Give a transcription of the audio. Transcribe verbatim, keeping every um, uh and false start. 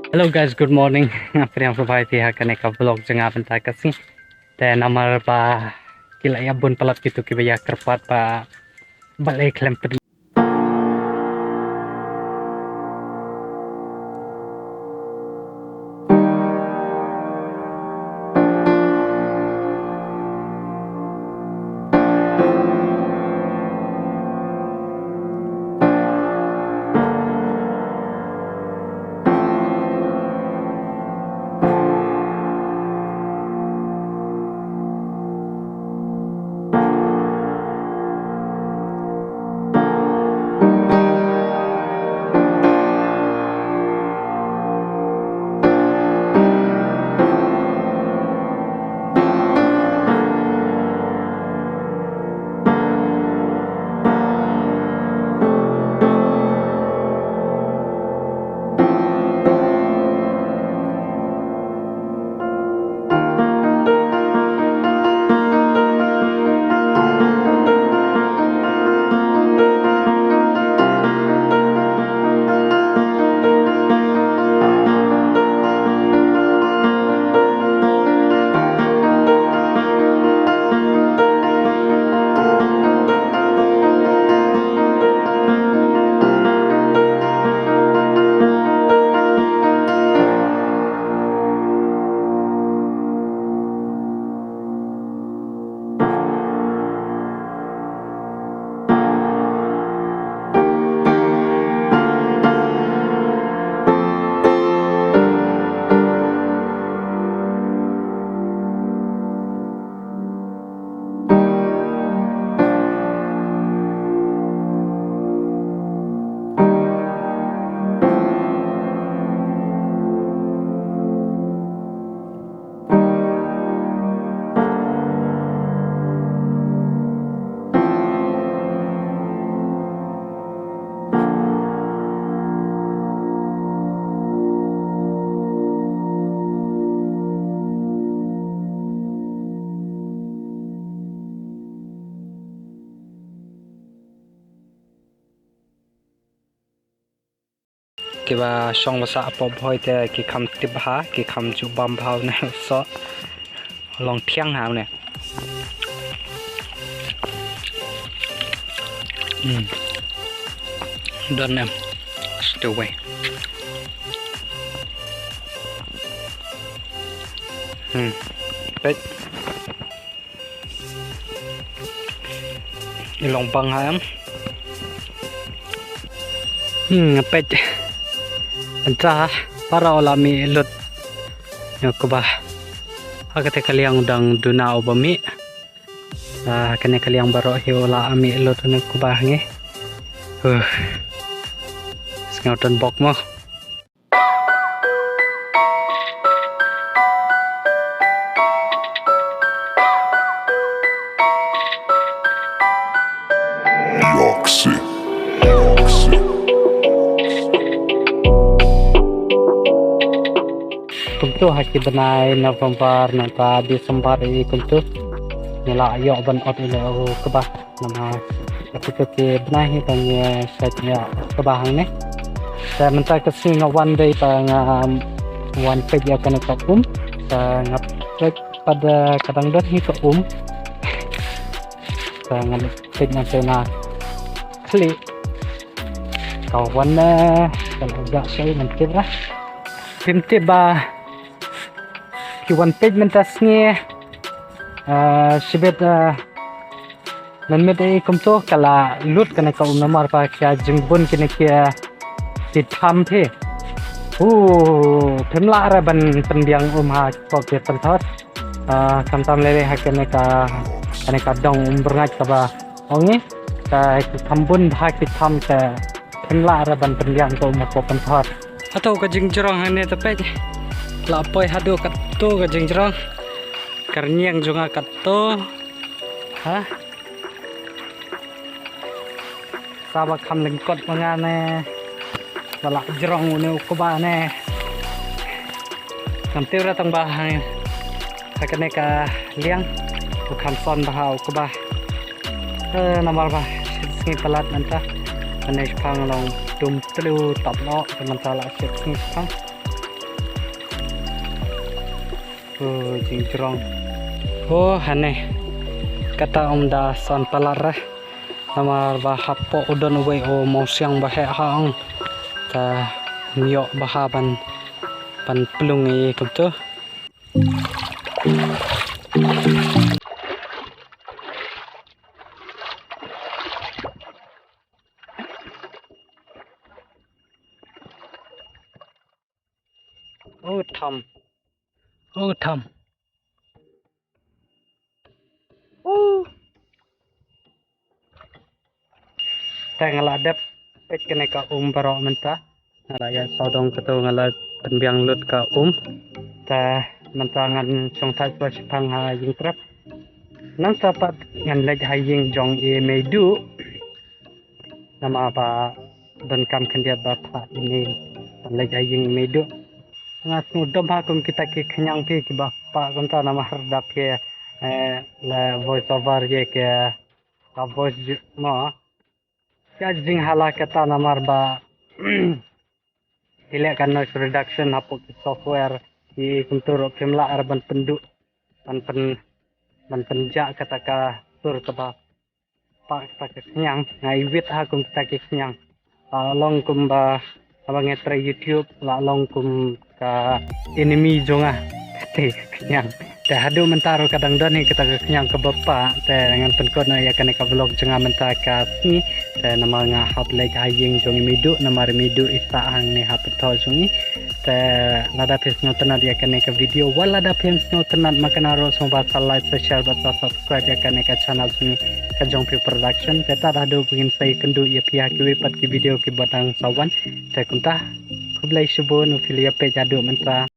Hello guys, good morning. Nga pdiang sngewbha ïa phi ha kane ka vlog jong nga mynta ka sngi. Te namar ba ki la ïa bun palat kito kiba ïa kyrpad ba balei khlem pdiang. Kiba shong ba sah pop hoi te ki kham tip bha, ki kham ju bam bha ne so. Long thiang ha ne. Hmm. Don ne. Stay away. Hmm. Peit. I long bang ha em. Hmm, peit. Anta para u la mih lut. Ïa kaba ha kata ka liang u dang duna uba mih. Ah, kane ka liang baroh hi u la mih lut ne kaba ngi. Huh. Sngewton bok mo. Yoxi. Yoxi. Kumto ha ki bnai November nangta December i kumto. Ngi la ïoh ban ot ïa u kba. Namar ha kito ki bnai hi ba ngi sait ïa kba hangne. Te mynta ka sngi nga wan dei ba nga wan peit ïa kane ka um. Te nga peit pat ka dang don hi ka um. Te nga leit peit na te na khlieh. Ka wan ne ka la jah shai ngan tip ra. Phim tip ba ki wan peit mynta sngi. Ah, shibit, ah, mynmiet ei kumto ka la lut kane ka um namar ba ka jingbun kine ki, ah, ki tham phi. U, phim lah re ban pynbiang um ha ko ki pynthor. Ah, khamtam lei ha kane ka, kane ka dong um byrngach kaba ong i. Ka ki kham bun bha ki tham ka phim lah re ban pynbiang ko um ha ko pynthor. Hato ka jingjrong hangne te peit. La poi haduh katto ka jingjrong. Ka rynïeng jong nga katto. Ha? Sa ba kham lyngkot ma nga ne. Ba la jrong une u kba ne. Ngam tip re tang ba ha, ha kane ka liang u kham son bha u kba. Eh, namar ba shit sngi palat mynta. Mynne shipang long dum tlu tap noh, te mynta la shit sngi shipang. O jingjrong. O hane. Kata um da san palat re. Namar ba hapoh u don uwei u mawsiang ba heh ha ong. Ta um ïoh ba ha ban ban plung ïa kumtu. O tham. O tham. O. Te nga la dep peit kane ka um baroh mynta. Nga la ïa sawdong kato nga la pynbiang lut ka um. Te mynta ngan shong thait ba shipang ha ïing trep. Nangta pat ngan leit ha ïing jong i Meidu. Namar ba donkam khyndiat ba phah ine ban leit ha ïing Meidu. Nga sngewdom ha kum kita ki khñiang phi kiba pah kumta namar da phi eh, la voice over ïa ka ka voice ju- mo. Ka jinghala kata namar ba ki leh ka noise reduction hapoh ki software ki kumtu ruh phim lah ar ban pynduh ban pyn ban pynjah kata ka sur kaba pah kata ka khñiang. Nga i wit ha kum kata ki khñiang. La long kumba haba nga trei YouTube la long kum ka enemy jong nga. Kata ka khñiang. Te haduh mynta ruh ka dang don hi kata ka khñiang kaba pah. Te ngan pynkut noh ïa kane ka vlog jong nga mynta ka sngi. Te namar nga hap leit ha ïing jong i Meidu namar i Meidu i sah hangne ha pynthor jong i. Te lada phi sngewtynnat ïa kane ka video wat lada phi sngewtynnat ma kane ruh sngewbha sa like sa share bad sa subscribe ïa kane ka channel jong i ka Jong Phi Production. Te tad haduh ba ngin sa ïakynduh ïa phi ha kiwei pat ki video kiba dang sa wan. Te kumta khublei shibun u phi la ïa peit haduh mynta.